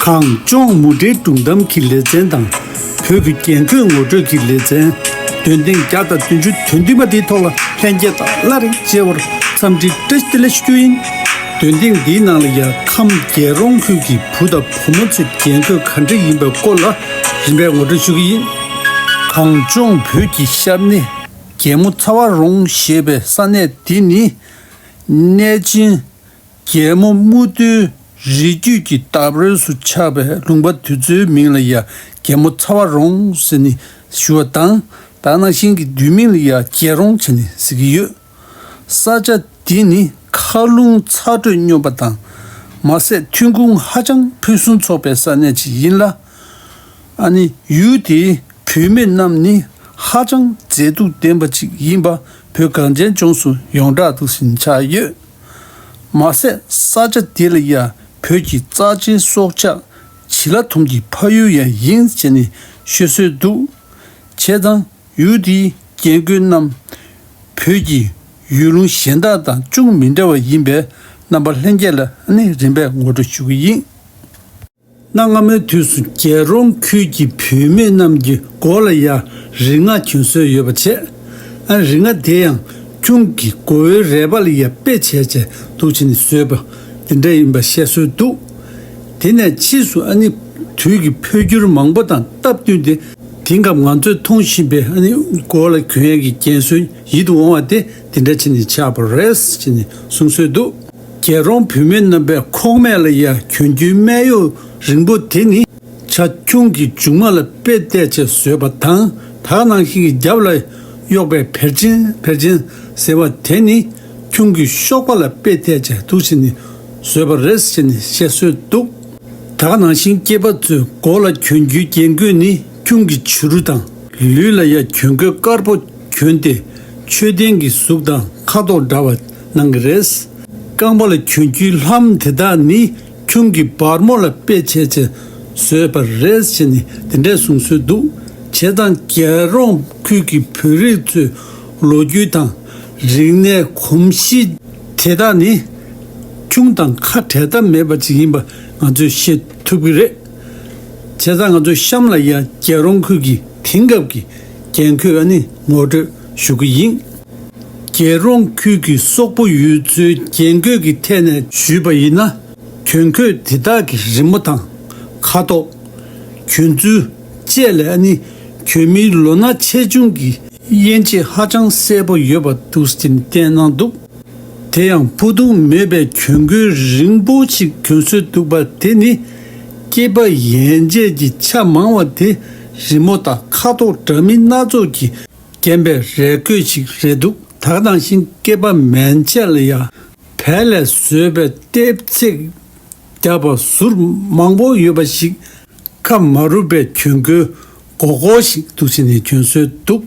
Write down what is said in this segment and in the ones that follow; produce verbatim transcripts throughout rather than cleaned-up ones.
གངས་ལྗོངས་མུ་འབྲེལ་སྒྲུང་གཏམ་གྱི་ལེ་ཚན་དང་། བོད་ཀྱི་རྒྱན་གོས་ངོ་སྤྲོད་ཀྱི་ལེ་ཚན། འདོན་ཐེངས་བརྒྱ་དང་བདུན་ཅུ་དོན་བདུན་པ་དེའི་ཐོག་ལ་ལྷན་རྒྱས་དང་སླར་མཇལ་བར་འཚམས་འདྲི་བཀྲ་ཤིས་བདེ་ལེགས་ཞུ་རྒྱུ་ཡིན། འདོན་ཐེངས་འདིའི་ནང་ལ་ཡང་ཁམས་རྒྱལ་རོང་ཁུལ་གྱི་བུ་དང་བུ་མོ་ཚོའི་རྒྱན་གོས་ག་འདྲ་ཡིན་པའི་སྐོར་ལ་རིམ་པས་ངོ་སྤྲོད་ཞུ་གི་ཡིན། གངས་ལྗོངས་བོད་ཀྱི་ཤར་གནས་རྒྱལ་མོ་ཚ་བ་རོང་ཞེས་པའི་ས་གནས་འདི་ནི། གནས་ཆེན་རྒྱལ་མོ་རྨུ་ཏོའི་རི་རྒྱུད་ཀྱི་འདབས་རོལ་སུ་ཆགས་པའི་ལུང་པ་དེ་ཚོའི་མིང་ལ་ཡང་རྒྱལ་མོ་ཚ་བ་རོང་ཟེར་ནས་ཞུ་བ་དང་། ད་ནང་བཞིན་གྱི་བསྡུས་མིང་ལ་ཡང་རྒྱལ་རོང་བྱས་ནས་ཟེར་གྱི་ཡོད། ས་ཆ་འདི་ནི་མཁའ་རླུང་ཚ་དྲོད་སྙོམས་པ་དང་། མ་ཟད་ཐོན་ཁུངས་ཧ་ཅང་ཕུན་སུམ་ཚོགས་པའི་ས་གནས་ཅིག་ཡིན་ལ། ཨ་ནི་ཡུལ་དེའི་བུད་མེད་རྣམས་ནི་ཧ་ཅང་མཛེས་སྡུག་ལྡན་པ་ཅིག་ཡིན་པ་བོད་གངས་ཅན་ལྗོངས་སུ་ཡོངས་གྲགས་འདུག་ཟིན་ཆགས་ཡོད། མ་ཟད་ས་ཆ་འདི་ལ་ཡང་བོད་ཀྱི་རྩ་ཆེའི་སྲོག་ཆགས་བྱི་ལ་དོམ་གྱི་ཕ་ཡུལ་ཡང་ཡིན་ཅེས་ནས་ཤོད་སྲོལ་འདུག། བྱས་ཙང་ཡུལ་དེའི་རྒྱན་གོས་རྣམས་བོད་ཀྱི་ཡུལ་ལུང་གཞན་དག་དང་ཅུང་མི་འདྲ་བ་ཡིན་པས་རྣམ་པ་ལྷན་རྒྱས་ལ་ནི་རིམ་པས་ངོ་སྤྲོད་ཞུ་གི་ཡིན། གནའ་སྔ་མོའི་དུས་སུ་རྒྱལ་རོང་ཁུལ་གྱི་བུད་མེད་རྣམས་ཀྱི་མགོ་ལ་ཡང་རིགས་ལྔ་གྱོན་སྲོལ་ཡོད་པ་བྱས། ཨ་རིགས་ལྔ་དེ་ཡང་ཁྱུང་གི་མགོ་བོའི་རལ་པ་ལ་ཡང་དཔེ་བྱས་བྱས་འདུག་བྱས་ནས་བཟོས་པ་དེ་འདྲ་ཡིན་པ་བཤད་སྲོལ་འདུག། དེ་ནས་ཕྱིས་སུ་ཨ་ནི་དུས་ཀྱི་འཕོ་འགྱུར་མང་པོ་དང་སྟབས་བསྟུན་ཏེ་དེང་སྐབས་ང་ཚོས་མཐོང་བཞིན་པའི་ཨ་ནི་མགོ་ལ་གྱོན་ཡས་ཀྱི་རྒྱན་སྲོལ་ཡིད་དུ་འོང་བ་དེ་དེ་འདྲ་བྱས་ནས་ཆགས་པ་རེད་ཅེས་ནས་གསུང་སྲོལ་འདུག། རྒྱལ་རོང་བུད་མེད་རྣམ་པས་ཁོག་སྨད་ལ་ཡང་གྱོན་རྒྱུའི་སྨད་གཡོགས་རིང་པོ་དེ་ནི་བྱ་ཁྱུང་གི་མཇུག་མ་ལ་དཔེ་བལྟས་བྱས་བཟོས་པ་དང་། ད་ནང་བཞིན་གྱི་རྒྱབ་ལ་གཡོགས་པའི་བེར་ཆེན་བེར་ཆེན་ཟེར་བ་དེ་ནི་ཁྱུང་གི་གཤོག་པ་ལ་དཔེ་བལྟས་བྱས་འདུག་བྱས་ནས་བཟོས་པ་རེད་ཅེས་ནས་བཤད་སྲོལ་འདུག། ད་ག་ནང་བཞིན་སྐྱེས་པ་ཚོས་མགོ་ལ་གྱོན་རྒྱུའི་རྒྱན་གོས་ནི་ཁྱུང་གི་བྱུ་རུ་དང་། ལུས་ལ་ཡང་གྱོན་གོས་དཀར་པོ་གྱོན་ཏེ་མཆོད་རྟེན་གྱི་གཟུགས་དང་ཁ་དོག་འདྲ་བ་གནང་གི་རེད། རྐང་པ་ལ་གྱོན་རྒྱུའི་ལྷམ་དེ་དག་ནི་ཁྱུང་གི་སྦར་མོ་ལ་དཔེ་བྱས་བྱས་བཟོས་པ་རེད་ཅེས་ནི་དེ་འདྲས་གསུང་སྲོལ་འདུག། བྱས་ཙང་རྒྱལ་རོང་ཁུལ་གྱི་བོད་རིགས་ཚོའི་ལོ་རྒྱུས་དང་རིག་གནས་གོམས་གཤིས་དེ་དག་ནི་ཁྱུང་དང་ཁ་བྲལ་ཐབས་མེད་པ་ཅིག་ཡིན་པ་ང་ཚོས་ཤེས་ཐུབ་ཀྱི་རེད། བྱས་ཙང་ང་ཚོས་གཤམ་ལ་ཡང་རྒྱལ་རོང་ཁུལ་གྱི་དེང་སྐབས་ཀྱི་རྒྱན་གོས་ཨ་ནི་ངོ་སྤྲོད་ཞུ་གི་ཡིན། རྒྱལ་རོང་ཁུལ་གྱི་སོག་པོ་ཡུལ་ཚོའི་རྒྱན་གོས་ཀྱི་ཐད་ནས་ཞུས་པ་ཡིན་ན། གྱོན་གོས་དེ་དག་གི་རི་མོ་དང་ཁ་དོག་གྱོན་ཚུལ་བཅས་ལ་ཨ་ནི་གྱོན་མིའི་ལོ་ན་ཆེ་ཆུང་གི་དབྱེ་འབྱེད་ཧ་ཅང་གསལ་པོ་ཡོད་པ་འདུག་ཅེས་བསྟན་གནང་འདུག། དེ་ཡང་ཕུ་ཐུང་མེད་པའི་གྱོན་གོས་རིང་པོ་ཞིག་གྱོན་སྲོལ་འདུག་པ་དེ་ནི་སྐྱེས་པ་ཡན་ཆད་ཀྱི་ཆ་མང་བ་དེ་རི་མོ་དང་ཁ་དོག་འདྲ་མིན་སྣ་ཚོགས་ཀྱིས་བརྒྱན་པའི་རས་གོས་ཤིག་རེད་འདུག། ད་ག་ནང་བཞིན་སྐྱེས་པ་མན་ཆད་ལ་ཡང་བལ་ལས་བཟོས་པའི་ལྟེབ་ཚེག་བརྒྱབ་པ་ཟུར་མང་པོ་ཡོད་པ་ཞིག་ཁ་མ་རུབ་པའི་གྱོན་གོས་མགོ་སྐོར་ཞིག་འདུག་བྱས་ནས་གྱོན་སྲོལ་འདུག།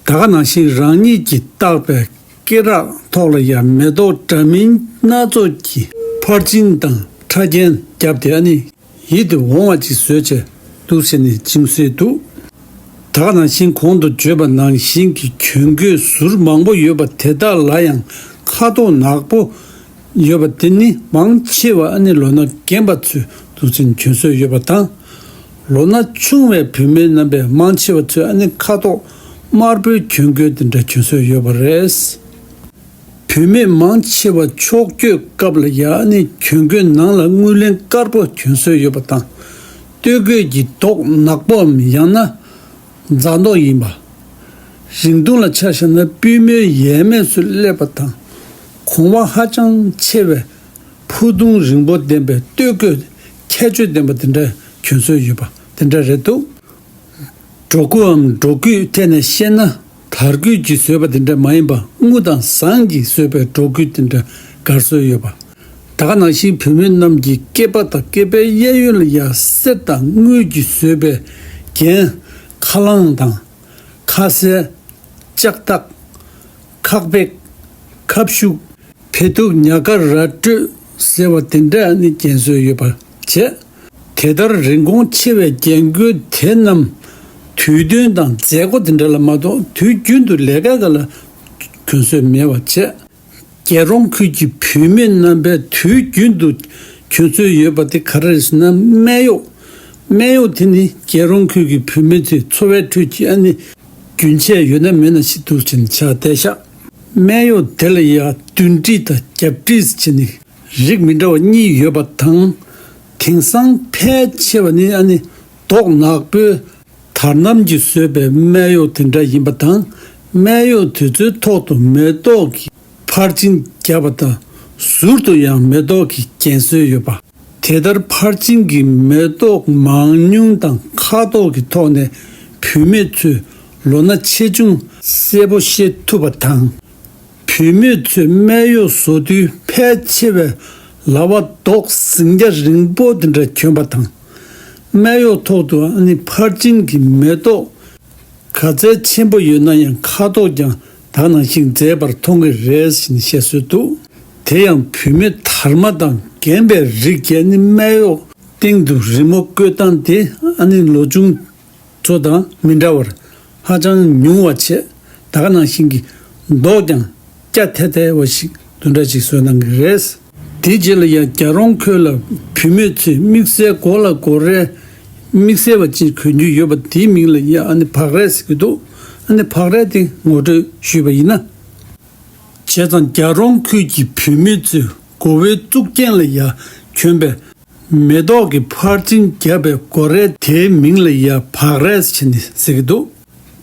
ད་ག་ནང་བཞིན་རང་ཉིད་ཀྱིས་བཏགས་པའི་སྐེ་རགས་ཐོག་ལ་ཡང་མེ་ཏོག་འདྲ་མིན་སྣ་ཚོགས་ཀྱི་ཕར་ཕྱིན་དང་ཕྲ་རྒྱན་བརྒྱབ་སྟེ་ཨ་ནི་ཡིད་དུ་འོང་བ་ཅིག་བཟོས་བྱས་འདུག་བྱས་ནས་བཅིངས་སྲོལ་འདུག། ད་ག་ནང་བཞིན་གོང་དུ་བརྗོད་པ་ནང་བཞིན་གྱི་གྱོན་གོས་ཟུར་མང་པོ་ཡོད་པ་དེ་དག་ལ་ཡང་ཁ་དོག་ནག་པོ་ཡོད་པ་དེ་ནི་མང་ཆེ་བ་ཨ་ནི་ལོ་ན་རྒན་པ་ཚོས་འདུག་བྱས་ནས་གྱོན་སྲོལ་ཡོད་པ་དང་། ལོ་ན་ཆུང་བའི་བུད་མེད་རྣམ་པས་མང་ཆེ་བ་ཚོས་ཨ་ནི་ཁ་དོག་དམར་པོའི་གྱོན་གོས་དེ་འདྲ་གྱོན་སྲོལ་ཡོད་པ་རེད། བུད་མེད་མང་ཆེ་བ་ཕྱོགས་བསྐྱོད་སྐབས་ལ་ཡང་ཨ་ནི་གྱོན་གོས་ནང་ལ་དངུལ་ལེན་དཀར་པོ་གྱོན་སྲོལ་ཡོད་པ་དང་། སྟོད་གོས་ཀྱི་མདོག་ནག་པོའམ་ཡང་ན་རྫ་མདོག་ཡིན་པ། རིང་ཐུང་ལ་ཆ་བཞག་ན་པུས་མོའི་ཡས་མས་སུ་སླེབས་པ་དང་། གོང་བ་ཧ་ཅང་ཆེ་བའི་ཕུ་ཐུང་རིང་པོ་ལྡན་པའི་སྟོད་གོས་ཁྱད་ཆོས་ལྡན་པ་དེ་འདྲ་གྱོན་སྲོལ་ཡོད་པ་དེ་འདྲ་རེད་འདུག། འགྲོ་ཁུངས་འགྲོ་ཁུངས་ཐད་ནས་བཤད་ན། དར་གོས་ཀྱིས་བཟོས་པ་དེ་འདྲ་མ་ཡིན་པ། དངུལ་དང་ཟངས་ཀྱིས་བཟོས་པའི་འགྲོ་ཁུངས་དེ་འདྲ་དགར་སྲོལ་ཡོད་པ། ད་ག་ནང་བཞིན་བུད་མེད་རྣམས་ཀྱི་སྐེད་པ་དང་སྐེད་པའི་གཡས་གཡོན་ལ་ཡང་གསེར་དང་དངུལ་གྱིས་བཟོས་པའི་རྒྱན། ཁ་རླངས་དང་། ཁ་ཟས། ལྕགས་ཐག། ཁག་པེག། ཁབ་ཤུག། བེ་ཐུག། ཉ་དཀར། ར་སྤྲོད་ཟེར་བ་དེ་འདྲ་ནི་གྱོན་སྲོལ་ཡོད་པ་བྱས། དེ་ལྟར་རིན་གོང་ཆེ་བའི་རྒྱན་གོས་དེ་རྣམས་དུས་སྟོན་དང་མཛད་སྒོ་དེ་འདྲ་ལ་མ་གཏོགས་དུས་རྒྱུན་དུ་ལས་ཀ་ག་ལ་གྱོན་སྲོལ་མེད་པ་བྱས། རྒྱལ་རོང་ཁུལ་གྱི་བུད་མེད་རྣམ་པས་དུས་རྒྱུན་དུ་ གྱོན་སྲོལ་ཡོད་པ་དེ་ག་རེ་རེད་ཟེར་ན། སྨད་གཡོགས། སྨད་གཡོགས་དེ་ནི་རྒྱལ་རོང་ཁུལ་གྱི་བུད་མེད་ཚོའི་འཚོ་བའི་ཁྲོད་ཀྱི་ཨ་ནི་རྒྱུན་ཆད་ཡོད་ན་མེད་ན་ཞིག་འདུག་ཅེས་ཆགས་བསྡད་ཤག་སྨད་གཡོགས་དེ་ལ་ཡང་མདུན་དཀྲིས་དང་རྒྱབ་དཀྲིས་བྱས་ནས་རིགས་མི་འདྲ་བ་གཉིས་ཡོད་པ་དང་། དེང་སང་ཕལ་ཆེ་བ་ནི་ཨ་ནི་མདོག་ནག་པོའི་དར་མནམ་གྱིས་བཟོས་པའི་སྨད་གཡོགས་དེ་འདྲ་ཡིན་པ་དང་། སྨད་གཡོགས་དེ་ཚོའི་ཐོག་ཏུ་མེ་ཏོག་གི་ཕར་ཕྱིན་བརྒྱབ་པ་དང་། ཟུར་དུ་ཡང་མེ་ཏོག་གིས་བརྒྱན་སྲོལ་ཡོད་པ། དེ་ལྟར་ཕར་ཕྱིན་གྱི་མེ་ཏོག་མང་ཉུང་དང་ཁ་དོག་གི་ཐོག་ནས་བུད་མེད་ཚོས་ལོ་ན་ཆེ་ཆུང་གསལ་པོ་ཤེས་ཐུབ་པ་དང་། བུད་མེད་ཚོས་སྨད་གཡོགས་བཟོ་དུས་ཕལ་ཆེ་བས་ལག་པ་རྡོག་ཟིང་རྒྱ་རིང་པོ་དེ་འདྲ་གྱོན་པ་དང་། སྨད་གཡོགས་ཐོག་ཏུ་ཨ་ནི་ཕར་ཕྱིན་གྱི་མེ་ཏོག་ག་ཚད་ཆེན་པོ་ཡོད་ན་ཡང་ཁ་དོག་ཀྱང་ད་ག་ནང་བཞིན་མཛེས་པར་མཐོང་གི་རེད་ཟེར་ནས་བཤད་སྲོལ་འདུག་དེ་ཡང་བུད་མེད་དར་མ་དང་རྒན་པའི་རིགས་ཀྱིས་ནི་སྨད་གཡོགས་སྟེང་དུ་རི་མོ་བཀོད་སྟངས་དེ་ཨ་ནི་ལོ་ཆུང་ཚོ་དང་མི་འདྲ་བར་ཧ་ཅང་ཉུང་བ་བྱས། ད་ག་ནང་བཞིན་གྱི་མདོག་ཀྱང་སྐྱ་ཐལ་ཐལ་བ་ཞིག་འདི་འདྲ་ཞིག་བཟོས་གནང་གི་རེད། དེའི་རྗེས་ལ་ཡང་རྒྱལ་རོང་ཁུལ་ལ་བུད་མེད་ཚོས་དམིགས་བསལ་མགོ་ལ་སྒོ་རས་དམིགས་བསལ་བ་ཅིག་གོན་རྒྱུ་ཡོད་པ་དེའི་མིང་ལ་ཡང་ཨ་ནི་བག་རས་ཟེར་གྱི་འདུག་ཨ་ནི་བག་རས་དེ་ངོ་སྤྲོད་ཞུས་པ་ཡིན་ན། བྱས་ཙང་རྒྱལ་རོང་ཁུལ་གྱི་བུད་མེད་ཚོས་མགོ་བོའི་གཙུག་རྒྱན་ལ་ཡང་གྱོན་པའི་མེ་ཏོག་གི་ཕར་ཕྱིན་བརྒྱབ་པའི་སྒོ་རས་དེའི་མིང་ལ་ཡང་བག་རས་ཟེར་ནས་ཟེར་གྱི་འདུག་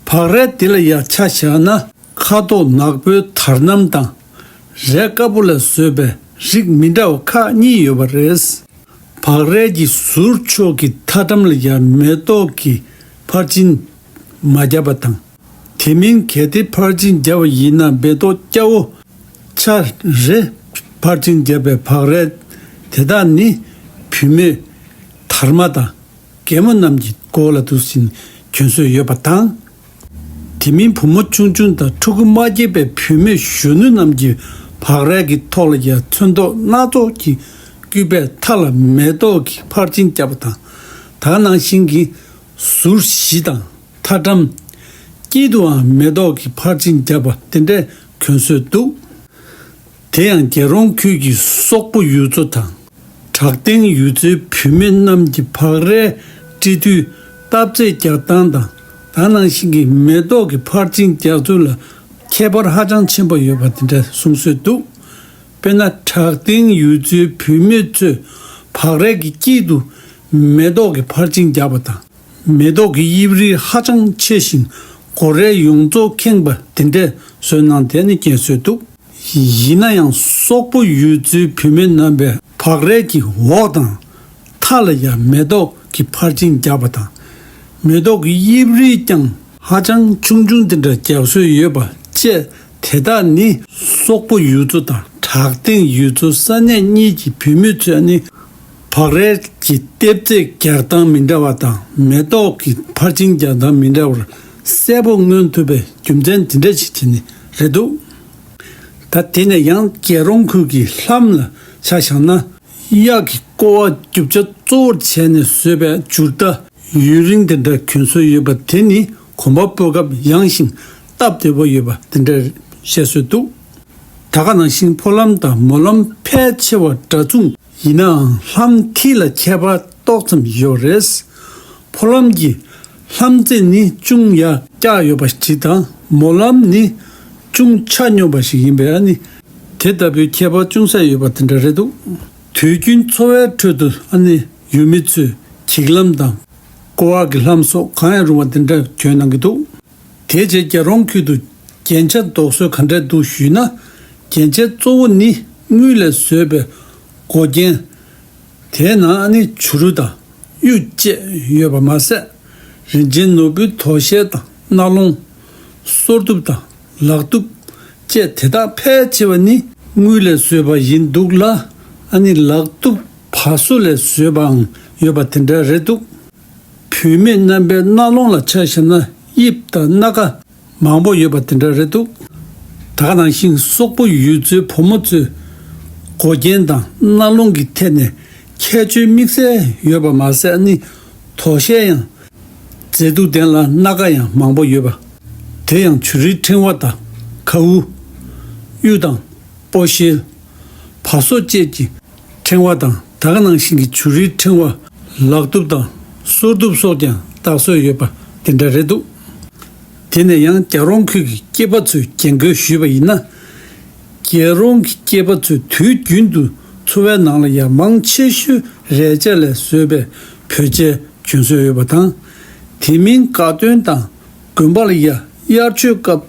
བག་རས་དེ་ལ་ཡང་ཆ་བཞག་ན་ཁ་དོག་ནག་པོའི་དར་མནམ་དང་། རས་དཀར་པོ་ལས་བཟོས་པའི་རིགས་མི་འདྲ་བ་ཁག་གཉིས་ཡོད་པ་རེད། བག་རས་ཀྱི་ཟུར་ཕྱོགས་ཀྱི་མཐའ་འགྲམ་ལ་ཡང་མེ་ཏོག་གི་ཕར་ཕྱིན་མ་བརྒྱབ་པ་དང་། དེ་མིན་གལ་ཏེ་ཕར་ཕྱིན་བརྒྱབ་པ་ཡིན་ན་མེ་ཏོག་སྐྱ་བོ་ཆ་རེ་ཕར་ཕྱིན་བརྒྱབ་པའི་བག་རས་དེ་དག་ནི་བུད་མེད་དར་མ་དང་རྒན་མོ་རྣམས་ཀྱི་མགོ་ལ་འདུག་སེ་གྱོན་སྲོལ་ཡོད་པ་དང་། དེ་མིན་བུ་མོ་ཆུང་ཆུང་དང་ཕྲུ་གུ་མ་སྐྱེས་པའི་བུད་མེད་གཞོན་ནུ་རྣམས་ཀྱི་བག་རས་ཀྱི་ཐོག་ལ་ཡང་ཚོན་མདོག་སྣ་ཚོགས་ཀྱིས་བརྒྱུས་པའི་མཐའ་ལ་མེ་ཏོག་གི་ཕར་ཕྱིན་བརྒྱབ་པ་དང་། ད་ག་ནང་བཞིན་གྱི་ཟུར་བཞི་དང་མཐའ་འགྲམ་དཀྱིལ་དུའང་མེ་ཏོག་གི་ཕར་ཕྱིན་བརྒྱབ་པ་དེ་འདྲའི་གྱོན་སྲོལ་འདུག་དེ་ཡང་རྒྱལ་རོང་ཁུལ་གྱི་སོག་པོ་ཡུལ་ཚོ་དང་། བྲག་སྟེང་ཡུལ་ཚོའི་བུད་མེད་རྣམས་ཀྱི་བག་རས་དཀྲི་དུས་བཏབ་རྫས་རྒྱག་སྟངས་དང་། ད་ག་ནང་བཞིན་གྱི་མེ་ཏོག་གི་ཕར་ཕྱིན་རྒྱག་ཚུལ་ལ་ཁྱད་པར་ཧ་ཅང་ཆེན་པོ་ཡོད་པ་དེ་འདྲ་གསུང་སྲོལ་འདུག་དཔེར་ན། བྲག་སྟེང་ཡུལ་ཚོའི་བུད་མེད་ཚོས་བག་རས་ཀྱི་དཀྱིལ་དུ་མེ་ཏོག་གི་ཕར་ཕྱིན་རྒྱག་པ་དང་། མེ་ཏོག་གི་དབྱིབས་རིས་ཧ་ཅང་ཆེ་ཞིང་སྒོ་རས་ཡོངས་རྫོགས་ཁེངས་པ་དེ་འདྲས་བཟོས་གནང་དེ་ནི་རྒྱན་སྲོལ་འདུག་ཡིན་ན་ཡང་སོག་པོ་ཡུལ་ཚོའི་བུད་མེད་རྣམ་པས་བག་རས་ཀྱི་འོག་དང་མཐའ་ལ་ཡང་མེ་ཏོག་གི་ཕར་ཕྱིན་རྒྱག་པ་དང་། མེ་ཏོག་གི་དབྱིབས་རིས་ཀྱང་ཧ་ཅང་ཆུང་ཆུང་དེ་འདྲ་རྒྱག་སྲོལ་ཡོད་པ་བཅས། དེ་དག་ནི་སོག་པོ་ཡུལ་ཚོ་དང་བྲག་སྟེང་ཡུལ་ཚོ་ས་གནས་གཉིས་ཀྱི་བུད་མེད་ཚོས་ནི་བག་རས་ཀྱི་ལྟེབ་རྩེག་རྒྱག་སྟངས་མི་འདྲ་བ་དང་། མེ་ཏོག་གི་ཕར་ཕྱིན་རྒྱག་སྟངས་མི་འདྲ་བར་གསལ་པོ་མངོན་ཐུབ་པའི་རྒྱུ་མཚན་དེ་འདྲ་ཞིག་བྱས་ནས་རེད་འདུག་ད་དེ་ནས་ཡང་རྒྱལ་རོང་ཁུལ་གྱི་ལྷམ་ལ་ཆ་བཞག་ན། གཡག་གི་ཀོ་བ་རྒྱུ་ཆ་གཙོ་བོར་བྱས་ནས་བཟོས་པའི་འཇུར་རྟ་ཡུན་རིང་དེ་འདྲ་གྱོན་སྲོལ་ཡོད་པ་དེ་ནི་གོམ་པ་སྤོ་སྐབས་ཡངས་ཤིང་སྟབས་བདེ་པོ་ཡོད་པ་དེ་འདྲ་བཤད་སྲོལ་འདུག་ད་ག་ནང་བཞིན་ཕོ་ལྷམ་དང་མོ་ལྷམ་ཕལ་ཆེ་བ་འདྲ་མཚུངས་ཡིན་ནའང་ལྷམ་མཐིལ་ལ་ཁྱད་པར་ཏོག་ཙམ་ཡོད་རེད། ཕོ་ལྷམ་གྱི་ལྷམ་རྩེ་ནི་ཅུང་ཡར་བཀྱགས་ཡོད་པ་ཞིག་དང་མོ་ལྷམ་ནི་ཅུང་ཆ་སྙོམས་པ་ཞིག་ཡིན་པས་ཨ་ནི་དེ་ལྟ་བུའི་ཁྱད་པར་ཅུང་ཟད་ཡོད་པ་དེ་འདྲ་རེད་འདུག་དུས་རྒྱུན་འཚོ་བའི་ཁྲོད་དུ་ཨ་ནི་ཡུལ་མི་ཚོས་འགྱིག་ལྷམ་དང་ཀོ་བ་གི་ལྷམ་སོགས་གང་ཡང་རུང་བ་དེ་འདྲ་གྱོན་གནང་གི་འདུག་དེའི་རྗེས་རྒྱལ་རོང་ཁུལ་དུ་རྒྱན་ཆ་འདོགས་སྲོལ་ག་འདྲ་འདུག་ཞུས་ན། རྒྱན་ཆའི་གཙོ་བོ་ནི་དངུལ་ལས་བཟོས་པའི་མགོ་རྒྱན། དེའི་ནང་ཨ་ནི་བྱུ་རུ་དང་གཡུ་བཅས་ཡོད་པ་མ་ཟད། རིན་ཆེན་ནོར་བུའི་དོ་ཤལ་དང་རྣ་ལོང་། སོར་གདུབ་དང་ལག་གདུབ་བཅས་དེ་དག་ཕལ་ཆེ་བ་ནི་དངུལ་ལས་བཟོས་པ་ཡིན་འདུག་ལ། ཨ་ནི་ལག་གདུབ་བ་སོ་ལས་བཟོས་པའང་ཡོད་པ་དེ་འདྲ་རེད་འདུག་བུད་མེད་རྣམ་པའི་རྣ་ལོང་ལ་ཆ་བཞག་ན་དབྱིབས་དང་སྣ་ཁ་མང་པོ་ཡོད་པ་དེ་འདྲ་རེད་འདུག་ད་ག་ནང་བཞིན་སོག་པོ་ཡུལ་ཚོའི་བུ་མོ་ཚོས་མགོ་རྒྱན་དང་རྣ་ལོང་གི་ཐད་ནས་ཁྱད་ཆོས་དམིགས་བསལ་ཡོད་པ་མ་ཟད་ནི་དོ་ཤལ་ཡང་མཛེས་སྡུག་ལྡན་ལ་སྣ་ཁ་ཡང་མང་པོ་ཡོད་པ། དེ་ཡང་བྱུ་རུའི་ཕྲེང་བ་དང་གའུ། གཡུ་དང་སྤོ་ཤེལ། བ་སོ་བཅས་ཀྱི་ཕྲེང་བ་དང་ ད་ག་ནང་བཞིན་གྱི་བྱུ་རུའི་ཕྲེང་བ་ལག་གདུབ་དང་སོར་གདུབ་སོགས་ཀྱང་བཏགས་སྲོལ་ཡོད་པ་དེ་འདྲ་རེད་འདུག་དེ་ནས་ཡང་རྒྱལ་རོང་ཁུལ་གྱི་སྐྱེས་པ་ཚོས་རྒྱན་བཀོད་ཞུས་པ་ཡིན་ན། རྒྱལ་རོང་གི་སྐྱེས་པ་ཚོས་དུས་རྒྱུན་དུ་འཚོ་བའི་ནང་ལ་ཡང་མང་ཆེ་ཤོས་རས་ཆ་ལས་བཟོས་པའི་བོད་ཆས་གྱོན་སྲོལ་ཡོད་པ་དང་། དེ་མིན་དགའ་སྟོན་དང་དགོན་པ་ལ་ཡང་དབྱར་ཆོས་སྐབས།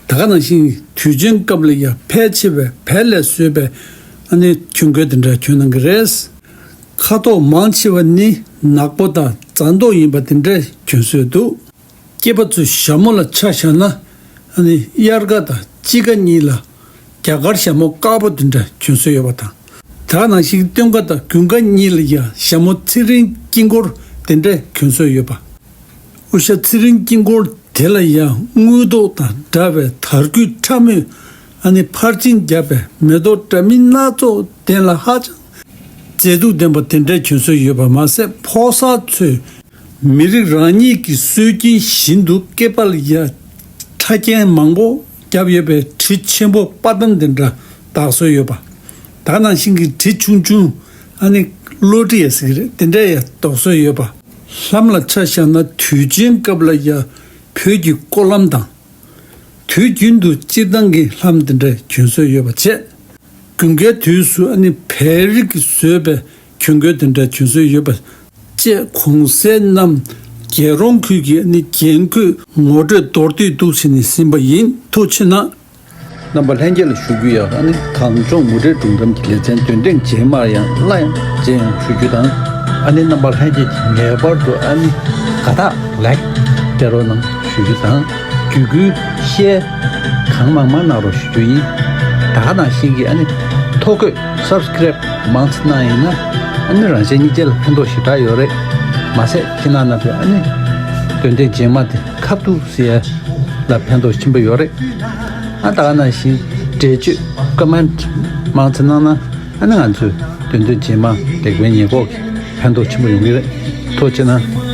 ད་ག་ནང་བཞིན་དུས་ཆེན་སྐབས་ལ་ཡང་ཕལ་ཆེ་བས་བལ་ལས་བཟོས་པའི་ཨ་ནི་གྱོན་གོས་དེ་འདྲ་གྱོན་གནང་གི་རེད། ཁ་དོག་མང་ཆེ་བ་ནི་ནག་པོ་དང་རྫ་མདོག་ཡིན་པ་དེ་འདྲ་གྱོན་སྲོལ་འདུག་སྐྱེས་པ་ཚོས་ཞྭ་མོ་ལ་ཆ་བཞག་ན། ཨ་ནི་དབྱར་ཁ་དང་དཔྱིད་ཁ་གཉིས་ལ་རྒྱ་གར་ཞྭ་མོ་དཀར་པོ་དེ་འདྲ་གྱོན་སྲོལ་ཡོད་པ་དང་། ད་ག་ནང་བཞིན་སྟོན་ཁ་དང་དགུན་ཁ་གཉིས་ལ་ཡང་ཞྭ་མོ་ཚེ་རིང་དཀྱིལ་འཁོར་དེ་འདྲ་གྱོན་སྲོལ་ཡོད་པ། དབུ་ཞྭ་ཚེ་རིང་དཀྱིལ་འཁོར་དེ་ལ་ཡང་དངུལ་མདོག་དང་འདྲ་བའི་དར་རྒྱུད་ཕྲ་མོས་ཨ་ནི་ཕར་ཕྱིན་བརྒྱབ་པའི་མེ་ཏོག་འདྲ་མིན་སྣ་ཚོགས་གདན་ལ་ཧ་ཅང་མཛེས་སྡུག་ལྡན་པ་དེ་འདྲ་གྱོན་སྲོལ་ཡོད་པ་མ་ཟད། ཕོ་གསར་ཚོས་མི་རིགས་རང་ཉིད་ཀྱི་སྲོལ་རྒྱུན་བཞིན་དུ་སྐེད་པ་ལ་ཡ་ཕྲ་རྒྱན་མང་པོ་བརྒྱབ་ཡོད་པའི་གྲི་ཆེན་པོ་པ་ཏམ་དེ་འདྲ་འདོགས་སྲོལ་ཡོད་པ། ད་ག་ནང་བཞིན་གྱི་གྲི་ཆུང་ཆུང་ཨ་ནི་གློ་གྲི་ཡ་ཟེར་གྱི་རེད། དེ་འདྲ་ཡ་འདོགས་སྲོལ་ཡོད་པ། ལྷམ་ལ་ཆ་བཞག་ན་དུས་ཆེན་སྐབས་ལ་ཡ་བོད་ཀྱི་སྐོར་ལྷམ་དང་། དུས་རྒྱུན་དུ་སྤྱིར་བཏང་གི་ལྷམ་དེ་འདྲ་གྱོན་སྲོལ་ཡོད་པ་བྱས། དགུན་ཁའི་དུས་སུ་ཨ་ནི་བལ་རིགས་ཀྱིས་བཟོས་པའི་གྱོན་གོས་དེ་འདྲ་གྱོན་སྲོལ་ཡོད་པ་བཅས། གོང་གསལ་རྣམས་རྒྱལ་རོང་ཁུལ་གྱི་ཨ་ནི་རྒྱན་གོས་ངོ་སྤྲོད་མདོར་བསྡུས་འདུག་བྱས་ནས་ཟིན་པ་ཡིན། ཐུགས་རྗེ་གནང་། རྣམ་པ་ལྷན་རྒྱས་ལ་ཞུ་རྒྱུ་ཡང་ཨ་ནི་གངས་ལྗོངས་མུ་འབྲེལ་སྒྲུང་གཏམ་གྱི་ལེ་ཚན་འདོན་ཐེངས་རྗེས་མར་ཡང་སླར་ཡང་མཇལ་ཡོང་ཞུ་རྒྱུ་དང་། ཨ་ནི་རྣམ་པ་ལྷན་རྒྱས་ཀྱིས་ངེས་པར་དུ་ཨ་ནི་དགའ་རྟགས་ལའིཀ་སྤྲད་རོགས་གནང་ཞུ་རྒྱུ་དང་། བརྒྱུད་སྐུལ་ཤེར་གང་མང་མང་གནང་རོགས་ཞུ་རྒྱུ་ཡིན། ད་ག་ནང་བཞིན་གྱི་ཨ་ནི་ཐོ་འགོད་སབ་སི་ཀེ་རེབ་མང་ཙམ་གནང་ཡིན་ན་ཨ་ནི་རང་གཞན་གཉིས་ཆ་ལ་ཕན་ཐོགས་ཞེ་དྲག་ཡོད་རེད། མ་ཟད་ཁྱེད་རྣམ་པས་ཨ་ནི་འདོན་ཐེངས་རྗེས་མ་དེ་ཁ་ཐུག་ཟེར་ཡ་ལ་ཕན་ཐོགས་ཆེན་པོ་ཡོད་རེད། ཨ་ད་ག་ནང་བཞིན་འགྲེལ་བརྗོད་ཀོ་མེན་ཊི་མང་ཙམ་གནང་ན་ཨ་ནི་ང་ཚོས་འདོན་ཐེངས་རྗེས་མ་ལེགས་སྤེལ་ཉེས་འགོག་གི་ཕན་ཐོགས་ཆེན་པོ་ཡོང་གི་རེད། ཐུགས་རྗེ་གནང་།